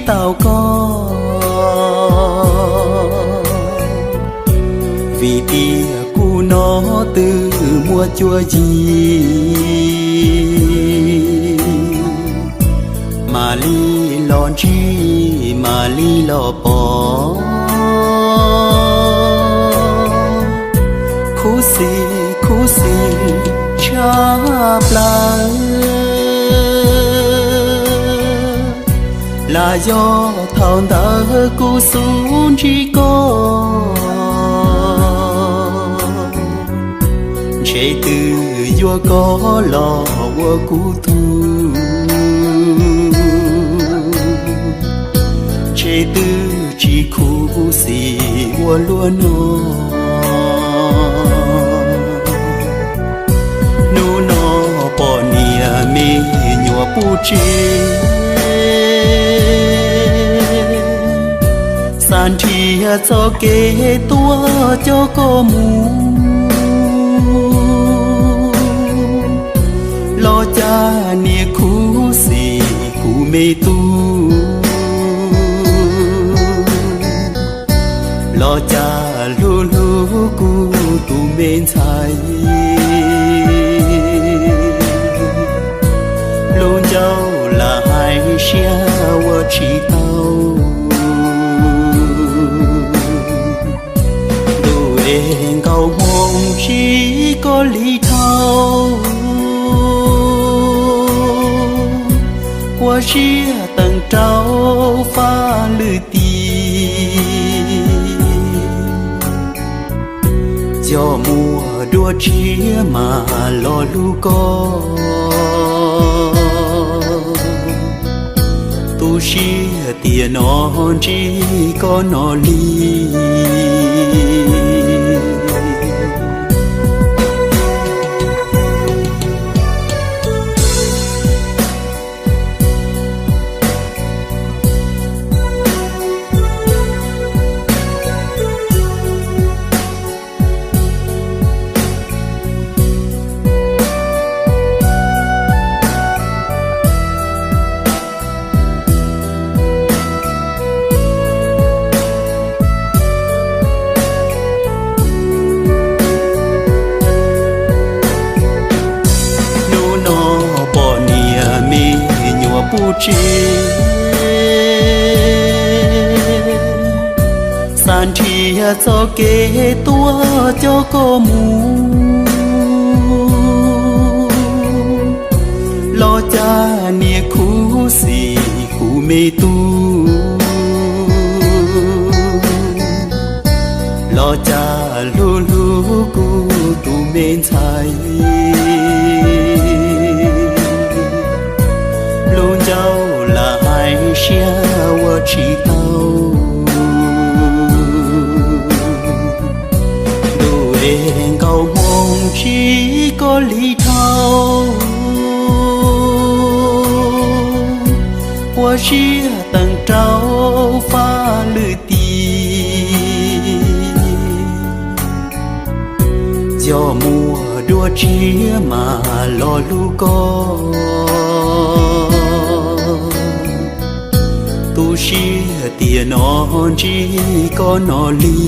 tau koj, vim tias kuv no twb muaj cuab yig, mam li los ntsib mam li los pom. Khuv xim khuv xim tshaj plaws, lam yog thaum ntawd kuv xub ntsib koj, ntshe twb yuav koj los ua kuv tug, ntshe twb tsis khuv xim ua luaj no. Hnub no pom niam me nyuam puv tsev, xav nrhiav txoj kev tuaj coj koj mus, los cas niam khuv xim kuv me tub, los cas hlub hlub kuv tus me ntxhais. Lub ncauj lam hais siab ua tsis tau, ntuj es nkaus hmoo tsis koj li dhau, ua siab teem rau faj lwm tis. Yog muaj dua tshiab mas los hlub koj, tu siab tias no ntsib koj no li. Hnub no pom niam me nyuam puv tsev, xav nrhiav txoj kev tuaj coj koj mus, los cas niam khuv xim kuv me tub, los cas hlub hlub kuv tus me ntxhais. Lub ncauj lam hais siab ua tsis tau, ntuj es nkaus hmoo tsis koj li dhau, ua siab teem rau faj lwm tis. Yog muaj dua tshiab mas los hlub koj, tu siab tias no ntsib koj no li.